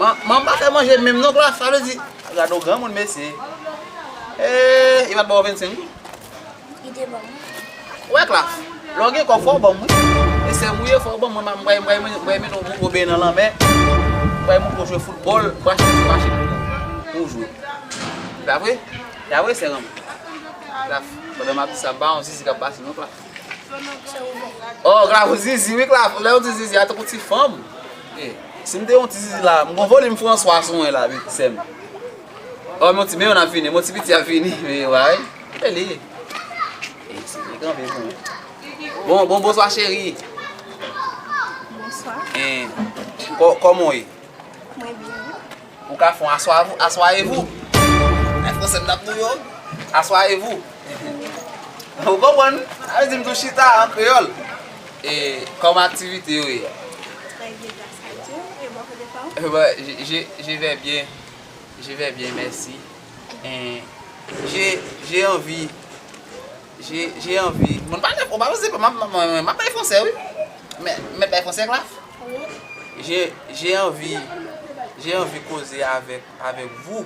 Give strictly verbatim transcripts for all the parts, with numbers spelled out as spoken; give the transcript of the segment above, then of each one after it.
Manman pa fè manje menm non, Klaf, sa vle di, gade yon granmoun, mesye. Ee, li pa t ba w vennsenk goud? Li te ban mwen. Ou wè, Klaf, lè w gen kòb, fò w ban m, wi. E sè m ou ye, fò w ban m, mwen, m pral, m pral, m pral mete w pou w benyen nan lanmè. M pral mete w jwe foutbòl, m pral achte ti machin pou, pou w jwe. Pa vre? Pa vre, sè m? Klaf, pandan m ap di sa, m pa yon zizi k ap pase non, Klaf. Oh, Klaf, ou zizi, wi, Klaf. Lè w di zizi, a tankou ti fanm. Eh, si m te yon ti zizi la, m gon volim Franswa sou mwen la, wi, sè m. Oh, mon ti, men yon ap vini, mon ti piti ap vini, men, wi. E li. Eh, se li kanpe pou mwen. Bon, bon, bonswa, cheri. Bonswa. Eh, kò-, kòman w ye? Mwen byen, wi. Ou ka fè yon aswa-, aswayevou. Ay, fransè m t ap nou yo. Aswayevou. Ou konprann? Sa vle di m tou chita an kreyòl. E kòman aktivite yo ye? Très bien, grâce à Dieu. Et bon, kote pa w? Eh ben, je, je, je vais bien. Je vais bien, merci. Eh, j'ai, j'ai envie. J'ai, j'ai envie. Mwen pale, ou pa panse, m ap, m ap, m ap, m ap pale fransè, wi. Men, men pale fransè, Klaf. J'ai, j'ai envie, j'ai envie causer avec, avec vous.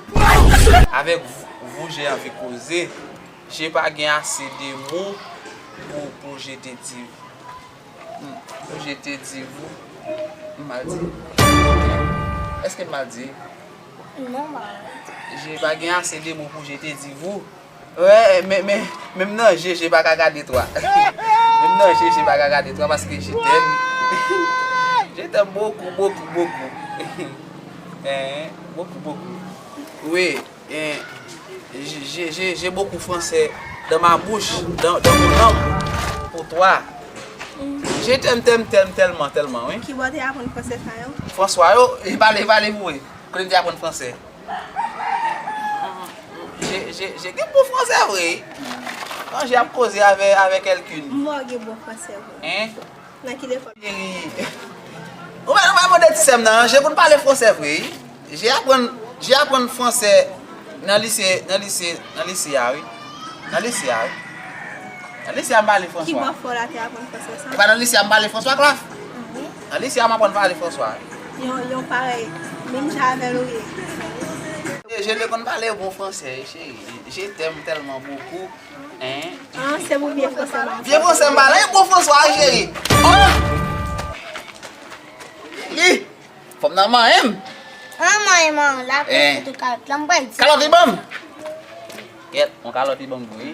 Avec vous, vous, j'ai envie causer. J'ai pa gen ase de mo pou, pou je te di, hmm, pou je te di vous. M mal di. Èske m mal di? Non, mal. J'ai pa gen ase de mo pou je te di vous. Wè, men, men, menm nan je, je pa ka gade twa. Menm nan je, je pa ka gade twa paske je t'aime. Je t'aime beaucoup, beaucoup, beaucoup. Eh, beaucoup, beaucoup. Oui, eh, j'ai, j'ai, j'ai, j'ai beaucoup français dans ma bouche, dans, dans mon âme, pour toi. Je t'aime, t'aime, t'aime tellement, tellement, oui. Ki bò w te aprann fransè sa yo? Franswa yo, e pale, pale pou mwen. Kote m te aprann fransè? Je, je, je gen bon fransè vre. Kan je ap koze avè, avè kèlkin. M wè w gen bon fransè vre. Hein? Nan ki lekòl? Cheri. Ou pa, ou pa mande ti sè m nan, je konn pale fransè vre. Je aprann, je aprann fransè nan lise, nan lise, nan lise a, wi. Nan lise a, wi. Nan lise a, m pale franswa. Ki bò fò w la te aprann franswa sa? E pa nan lise a m pale franswa, Klaf? Nan lise a, m aprann pale franswa. Yon, yon parèy, menm jan avè l ou ye. Je, je konn pale bon fransè, cheri. Je t'aime tellement beaucoup. Hein? Ah, se pou vye fransè m ap. Vye fransè m pale, e bon franswa, cheri. Oh! Li! Fanm nan manyen m. An manyen m an la, pou fout ou kalòt la, m pral di. Kalòt li ban m. Kèt, yon kalòt li ban m tou, wi.